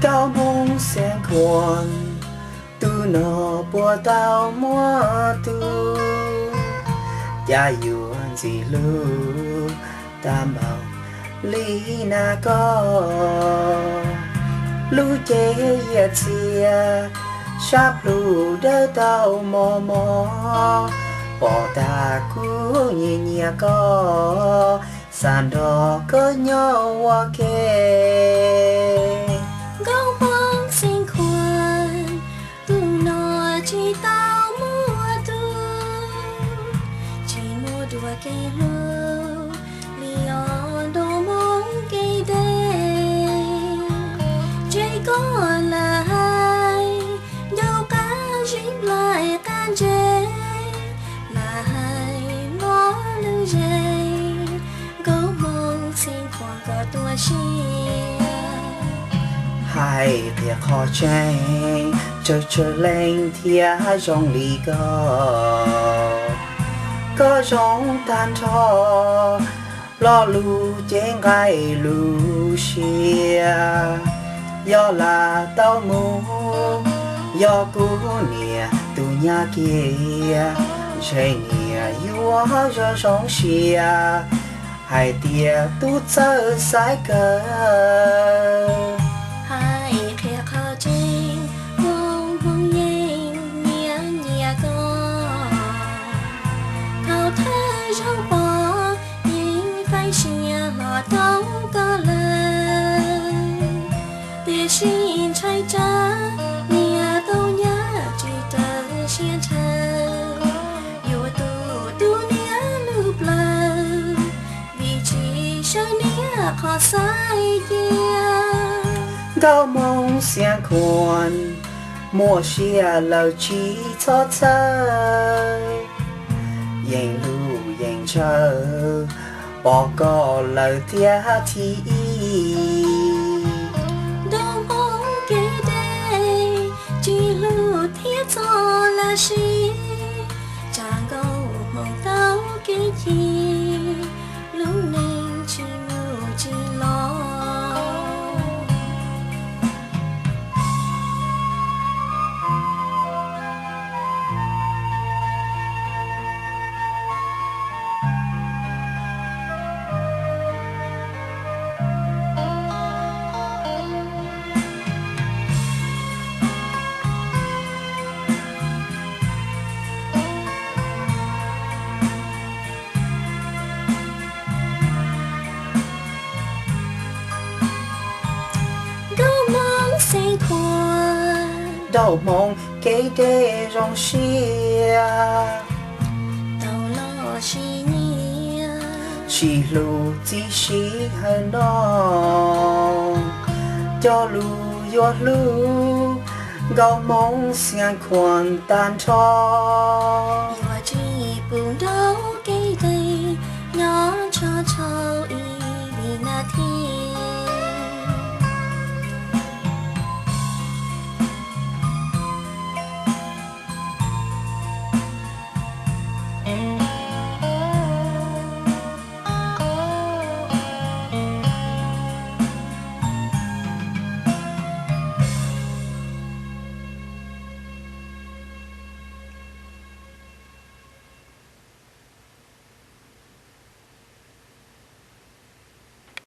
Nkauj Hmoob Xeev Khuam, tus no puas tau muaj tub? Cas yuav ntxim hlub tag npaum li na koj? Lub cev yias txias, sab plhu dawb tau mos mos, pom tag kuv nyiam nyiam koj, xav nrog koj nyob ua ke. Nkauj Hmoob Xeev Khuam, tus no tsis tau muaj tub, tsis muaj dua kev hlub li os nraug Hmoob kev deb. Tseg koj lawm hais, ncauj qab zib nplaim qab ntse, lam hais mob lwm ze, Nkauj Hmoob Xeev Khuam koj tuaj siab. Hais qhia qhov tseeb, tsawg tsawg leej thiaj zoo li koj. Koj zoo tag nrho, lo lus cev nqaij lus siab, yog lam tau mus, yog kuv niam tus nyab kiag, ntshe niam yuav zoo zoo siab, hais tias tub txawj xaiv kawg. Hais qhia qhov tseeb, Nkauj Hmoob yeej nyiam nyiam koj, thaum thawj zaug pom yeej faib siab hlo rau koj lawm. Tiam sis ntshai tsam niam tau nyab tsis raws siab ntshaw, yuav tu tu niam lub plawv, vim tsis sawv niam qhov xaiv cia. Nkauj Hmoob Xeev Khuam, muaj sia lawm tsis txhob txhawj, yeej hlub yeej ntshaw, pom koj lawm thiaj thib ib. Nraug Hmoob kev deb, tsis hlub thiab txo lawm siab, tsam Nkauj Hmoob tau kev chim, lub neej tsis mus tsis los. Nkauj Hmoob Xeev Khuam, nraug Hmoob kev deb zoo siab, tau los sib nyiam, sib hlub txij sij hawm no, cog lus yuav hlub Nkauj Hmoob Xeev Khuam tag nrho. Yuav tsis